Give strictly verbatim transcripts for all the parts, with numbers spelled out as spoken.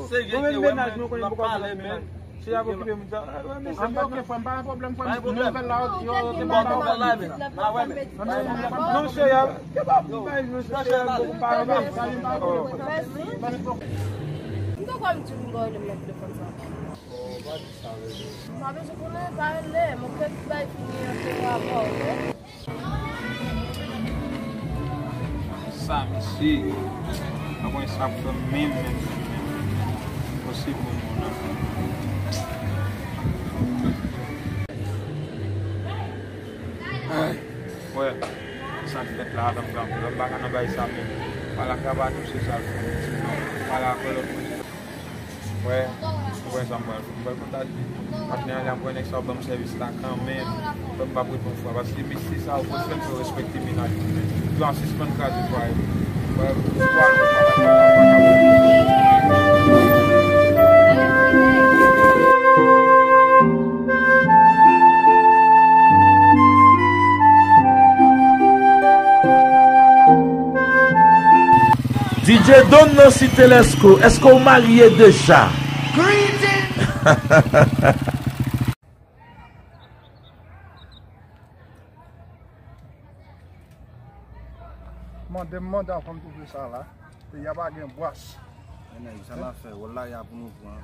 Mwen menm mennaj mwen konnen m poko pale menm. Se y ap okipe moun sa. Mwen menm se m pa gen pwoblèm, pa gen pwoblèm, frè m. Nouvèl la, yo, yo te ban m la. Non, cheri, ke pa bay nou se cheri, m poko pale menm. Sa li pa bon. M te kwè m di pou m ba w rele m nan telefòn sa. M pa bezwen konnen, pa rele m, oke? Tout bagay fini antre rapò, oke? Sa, mesye. Mwen konnen sa ap fè menm, menm, menm, menm. Mwen se bon moun nan. Ay. Wè, sa k fèt la, atanm, atanm, atanm, m pa ka nan bagay sa menm. Pale ak Rabatou, se sa l fè. Pale ak lòt moun. Wè, ou wè sa m pral fè. M pral kontakte patnè a la pou wè nèg sa ap ban m sèvis la kanmenm. Fè m p ap reponn fwa. Paske mesye sa yo, fò fè m fè respekte mennaj mwen. Yo a sispann kraze fwaye. Wè, D J Don nan Site Lèsko, èske w marye deja? Mande m mande avan m twouve sa la. Peyi a pa gen bwas. Men nèg, sa n ap fè? Wòl lari a pou nou pran.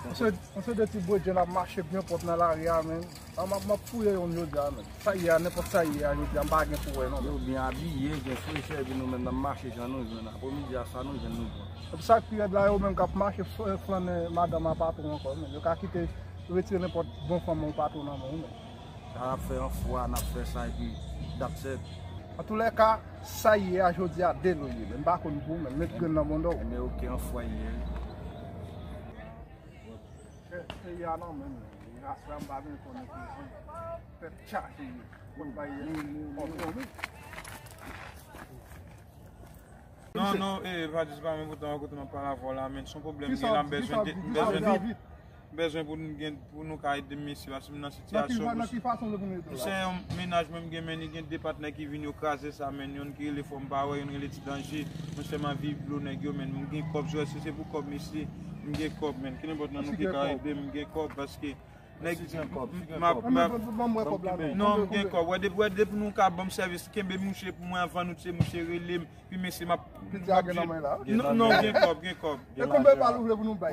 On se, on se de ti bredjen ap mache byen pwòp nan lari a, men. A, m ap, m ap fouye youn jodi a, men. Sa ye a, nenpòt sa ye a, jodi a, m pa gen pou wè, non, men. Yo byen abiye, gen frechè, epi nou menm n ap mache jan nou jwenn. Apremidi a, sa nou jwenn, nou pran. Epi sa k pi rèd la, yo menm k ap mache fl-, flannen madanm a patwon ankò, men. Yo ka kite retire nenpòt bon fanm yon patwon nan men w, men. Sa n ap fè yon fwa, n ap fè sa, epi that's it. Antoulèka, sa ye a jodi a, de lo ye, men m pa konn pou ou, men met grenn nan bonda w. Enben, oke, yon fwa ye. Peyi a nan men nou. Ras la m pa menm konnen ki jan. Tèt chaje ye. Kot bay ye. Kòm konnen. Non, non, eh, pa di se pa mwen poutan, kote m ap pale avè w la, men se yon pwoblèm gen la, m bezwen, m bezwen, m bezwen pou nou gen, pou nou ka ede m, mesye, paske m nan sitiyasyon. Se yon mennaj mwen m gen, men li gen de patnè ki vin, yo kraze sa, men youn ki rele Fò m pa wè, youn rele Ti Danje. Mwen sèlman viv lo nèg yo, men m gen kòb, si se pou kòb, mesye, m gen kòb, men kenenpòt nan nou ki ka ede m, m gen kòb, paske nèg, m ap, m ap, non, m gen kòb. Wè, depi, wè, depi nou ka ban m sèvis, kenbe mouche pou mwen avan nou tiye mouche, rele m, pi mesye, m ap, non, non, gen kòb, gen kòb. E konbyen bal ou vle pou nou bay?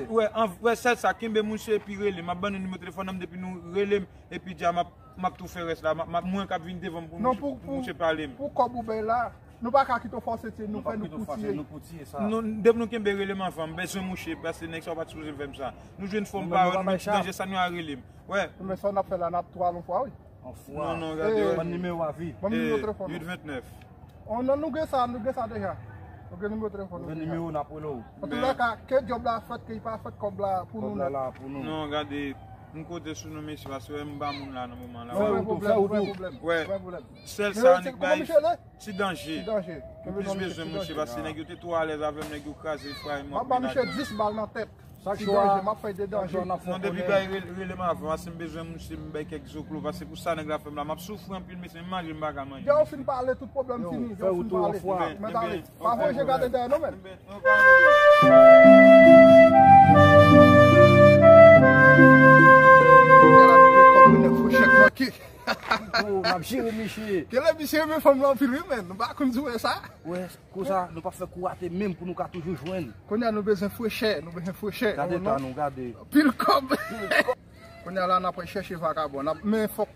Wè, wè, sèl sa, kenbe mouche, epi rele m, m ap ban nou nimewo telefòn nan m, depi nou rele m, epi di a, m ap, m ap tou fè rès la, m ap, m ap, mwen k ap vin devan m pou mouche pale m. Pou kòb ou bay la, nou pa ka kite w fòse tiye nou, fè nou pou tiye. Non, depi nou kenbe rele m avan, m bezwen mouche, paske nèg sa yo pa t sipoze fè m sa. Nou jwenn Fò m pa wè, nou met danje sa nou a rele m. Wè. Men sa n ap fè la, n ap tou al yon fwa, wi. Yon fwa. Non, non, gade, wè. Ban m nimewo a vi. Ban m nimewo telefòn ou. Uit vennèf. Oh, non, nou gen sa, nou gen sa deja. Nou gen nimewo telefòn ou deja. Nou gen nimewo, n ap rele w. Antoulèka, ke djòb la fèt, ke li pa fèt, kòb la pou nou nèt. Kòb la la pou nou. Non, gade, m konte sou nou, mesye, paske wè m ba moun la nan moman la. Fè wout ou, fè wout ou. Wè. Sèl sa, annik bay. Ti Danje. M plis bezwen mouche, paske nèg yo te twò alèz avè m, nèg yo kraze fwaye m. M ap ba misye dis bal nan tèt. Ti Danje, m ap fè de danje. Non, depi bay rele m avan, paske m bezwen mouche, m bay kèk zoklo, paske pou sa nèg la fè m la, m ap soufri anpil, mesye, m manje, m pa ka manje. Depi w fin pale, tout pwoblèm fini, depi w fin pale. Men tande, pa voye je gade dèyè nou, men. N ap jere misye. Genlè misye renmen fanm lan anpil, wi, men nou pa konn di w wè sa. Wè, konsa, nou pa fè kou rate menm pou nou ka toujou jwenn. Kounye a, nou bezwen frechè, nou bezwen frechè. Gade tan nou, gade. Pil kòb. Kounye a la, n ap chèche vakabon. N ap, men fòk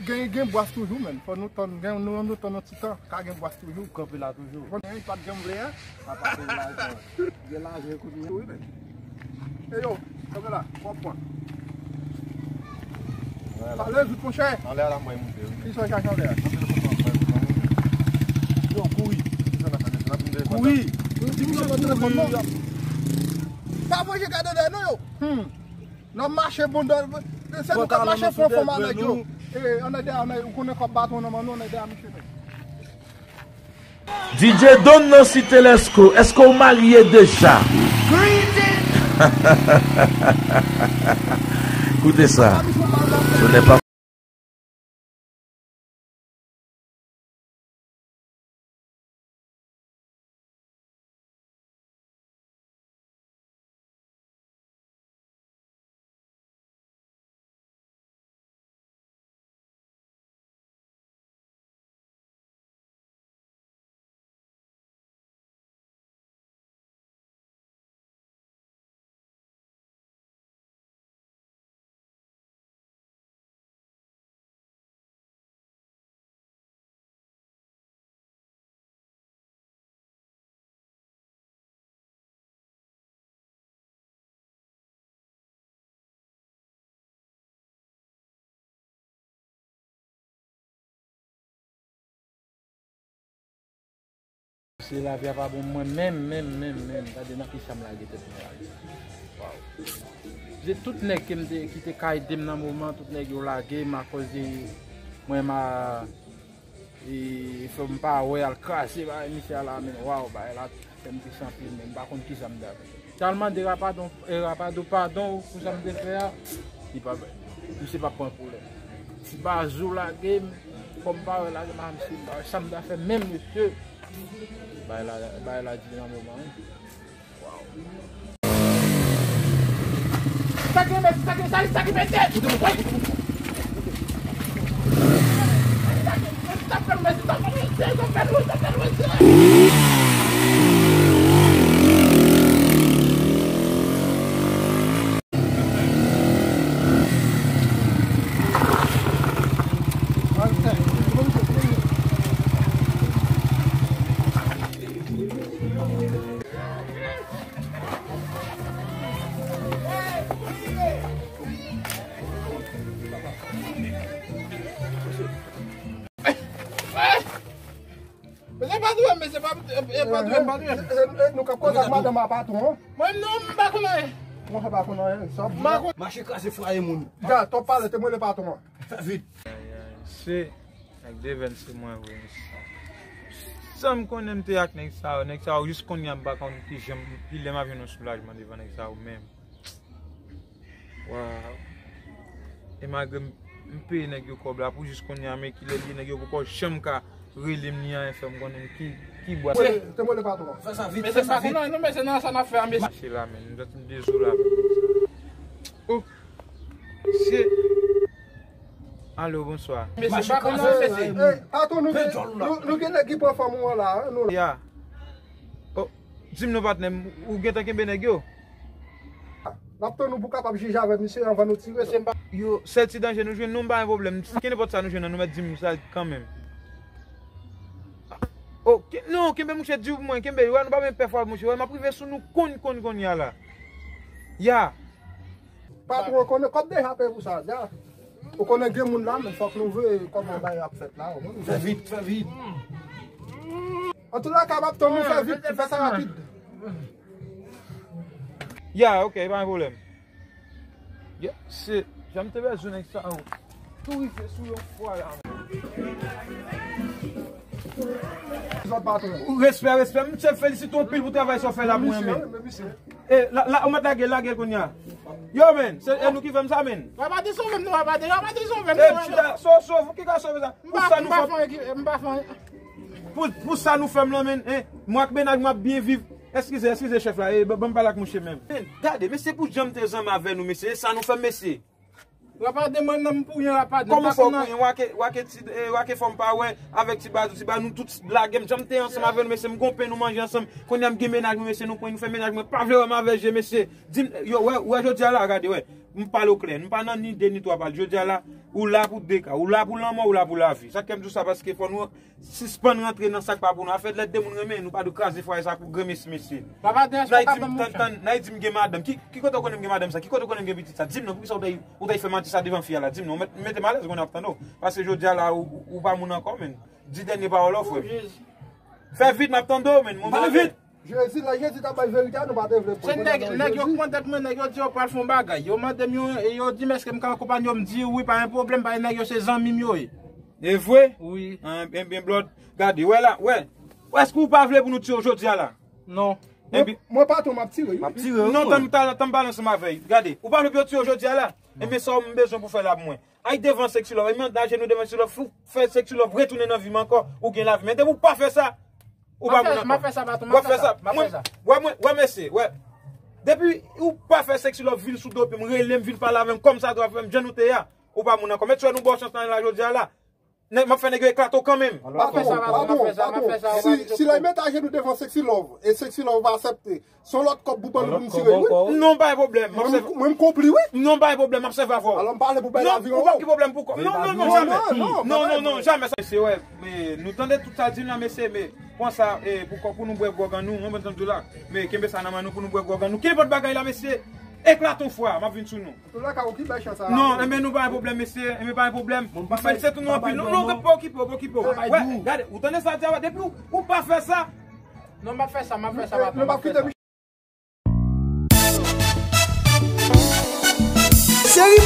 gen, gen bwas toujou, men. Fò nou tann, gen, nou, nou tann yon ti tan, ka gen bwas toujou. Kanpe la toujou. Konn gen pa t janm vle a. Sa pa fè la ankò. Gen lajan kounye a. Wi, men. E yo, kanpe la, w ap pran. Pale vit, monchè. Anlè a la, m bay moute, wi. Kisa w chache anlè a? Yo, kouri. Kouri. Di m nan telefòn nan. Pa manje gade dèyè nou, yo. Hmm. N ap mache bonda, se nou k ap mache pran fanm a nèg yo. E, ann dèyè, ou konnen kòb baton nan men nou, ann dèyè misye menm. D J Don nan Site Lèsko, èske w marye deja? Koute sa. Ce n'est pas Se lavi a pa bon mwen menm, menm, menm, menm. Gade nan kisa m lage tèt mwen la. Waw. Se tout nèg ke m te, ki te ka ede m nan moman, tout nèg yo lage m akòz de mwen ma e fè m pa wè al kraze bagay misye a la, men waw, bagay la fè m tris anpil, men m pa konn kisa m ta fè. Sa l mande rapadon, e rapado padon pou sa m te fè a, li pa bay. Misye pa pran pwoblèm. Ti bazou lage m, fò m pa wè lage m a misye, m pa wè sa m ta fè menm, mesye. Bagay la, bagay la di nan moman, wi. Sa ki mete, sa ki, sa ki, sa ki mete. Mesye pa touye m, mesye pa, e, e, pa touye m. E, e, e, nou k ap koze ak madanm a patwon an. Mwen non, m pa konn anyen. Mwen pa konn anyen, sa. M pa konn. Mache kraze fwaye moun. Ja, twòp pale, te m rele patwon an. Fè vit. Ay, ay, se, ak devèn se mwen vre. Sa m konnen m te ak nèg sa yo, nèg sa yo jis kounye a m pa konn ki jan m, ki lè m ap jwenn yon soulajman devan nèg sa yo menm. Waw. E malgre m, m peye nèg yo kòb la pou jis kounye a, men kilè li ye, nèg yo poko janm ka rele m ni anyen fè m konnen ki, ki bwa. Te mwen le patwon. Fè sa vit, fè sa vit. Mesye, pa konn anyen non, mesye, nan sa n ap fè a, mesye. Mesye la, men, m santi m dezole avèk nèg sa. Oh. Mesye. Alo, bonswa. Mesye, pa konn anyen, mesye. Ey, patwon, nou gen, nou, nou gen nèg ki pran fanm ou an la, nou. Ya. Oh, di m non, patnè m, ou gentan kenbe nèg yo? N ap tann ou pou kapab jije avè misye anvan nou tire. Yo, sèl ti danje nou jwenn, nou, m pa gen pwoblèm. Ki nenpòt sa nou jwenn nan, nou mèt di m sa kanmenm. Oh, ke, non, kenbe mouche di w pou mwen, kenbe, wè, nou pa menm pè fwa mouche, wè, m ap rive sou nou konn, konn, konn ya la. Ya. Patwon konnen kòb deja peye pou sa, ja. Ou konnen gen moun la, men fòk nou veye kòman bagay ap fèt la, ou konnen. Fè vit, fè vit. Antoulaka, m ap tann nou, fè vit, fè sa rapid. Ya, ok, pa gen pwoblèm. Ya, se, jan m te bezwen nèg sa yo. Tou rive sou yon fwa la. Zòt patwon. Respè, respè. M te felisite w anpil pou travay sa w fè la pou mwen, men. E, la, la, ou mèt lage, lage l kounye a. Yo, men, se, e nou ki fè m sa, men. Papa te sove m, non, papa te, papa te sove m, non. E, chita, so, so, ki ka sove sa? M pa, m pa fè anyen, m pa fè anyen. Pou, pou sa nou fè m lan, men, en, mwen ak mennaj mwen ap byen viv. Eskize, eskize, chèf la, e, ban, ban m pale ak mouche menm. Men, gade, mesye, pou jan m te zanmi avè nou, mesye, e sa nou fè m, mesye. Rapaden, mwen menm pou yon rapaden. Kòman fè w pou yon wake, wake ti, e, wake fò m pa wè, avèk ti bazou, ti ba nou tout lage m, jan m te ansanm avè nou, mesye, m gon pen nou manje ansanm. Kounye a m gen mennaj mwen, mesye, nou pran, nou fè mennaj mwen pa vle wè m avè je, mesye. Di m, yo, wè, wè, jodi a la, gade, wè. M pale w klè, m pa nan ni de ni twa pale. Jodi a la, ou la pou de ka, ou la pou lanmò, ou la pou lavi. Sa k fè m di w sa, paske fò nou sispann rantre nan sa k pa pou nou. Afè lè de moun renmen, nou pa dwe kraze fwaye sa pou grenmesi, mesye. Papa, dèyè sa, n a di m, tann, tann, n a di m gen madanm. Ki, ki kote w konnen m gen madanm sa? Ki kote w konnen m gen pitit sa? Di m non, poukisa w t al, w t al fè manti sa devan fi a la? Di m non, mèt, mete m alèz, ou konnen m ap tann ou. Pase jodi a la, ou, ou, ou pa moun ankò, men. Di dènye pawòl ou, frè m. Fè vit, m ap tande w, men. Mwen pale vit. Jezi, lè Jezi t ap bay verite a, nou pa te vle pran. Se nèg, nèg yo pran tèt mwen, nèg yo di yo pral fè yon bagay. Yo mande m, yo, yo di m èske m ka akonpanye yo, m di wi, pa gen pwoblèm, paske nèg yo se zanmi m yo ye. E vre? Wi. An, ebyen, Blòd, gade, wè la, wè. Èske ou pa vle pou nou tire w jodi a la? Non. Ebyen, mwen patwon, m ap tire, wi. M ap tire, wi. Non, tann, tann, tann m pale ansanm avè l. Gade, ou pa vle pou yo tire w jodi a la? Ebyen, sa w m bezwen pou fè la pou mwen. Al devan Sexy Love, mande ajenou devan Sexy Love, fè Sexy Love retounen nan vi m ankò, ou gen lavi. Men depi w pa fè sa, ou pa moun ankò. M ap fè sa, patwon, m ap fè sa. W ap fè sa? Mwen, wè mwen, wè mesye, wè. Depi ou pa fè Sexy Love vin sou do pye m, rele m, vin pale avè m kòm sa dwe fè m, jan nou te a, ou pa moun ankò. Mèt swè nou ba w chans nan la jodi a la. Nèg, m ap fè nèg yo eklate w kanmenm. M ap fè sa, patwon, m ap fè sa, m ap fè sa. Si, si lè w mete ajenou devan Sexy Love, e Sexy Love pa aksepte, se yon lòt kòb pou ban nou pou m tire, wi. Non, pa gen pwoblèm. M ap sèvi. Mwen, m konpli, wi. Non, pa gen pwoblèm, m ap sèvi avè w. Alò, m pale pou bay lavi an. Non, ou pa gen pwoblèm pou kòb. Non, non, non, jamè. Non, non, non, jamè sa. Mesye, wè, men nou tande tout sa di m nan, mesye, men pran sa, e, pou kòb, pou nou bwè gwòg an nou, mwen, mwen tande la. Men kenbe sa nan men nou pou nou bwè gwòg an nou. Kenpòt bagay la, mesye, eklate yon fwa, m ap vin sou nou. Antoulaka, ou ki bay chans a la. Non, enben nou pa gen pwoblèm, mesye, enben pa gen pwoblèm. M felisite nou anpil. Non, non, pa okipe w, pa okipe w. Wè, gade, ou tande sa di a, depi ou, ou pa fè sa, Non, m ap fè sa, m ap fè sa, papa, m ap fè sa. Seri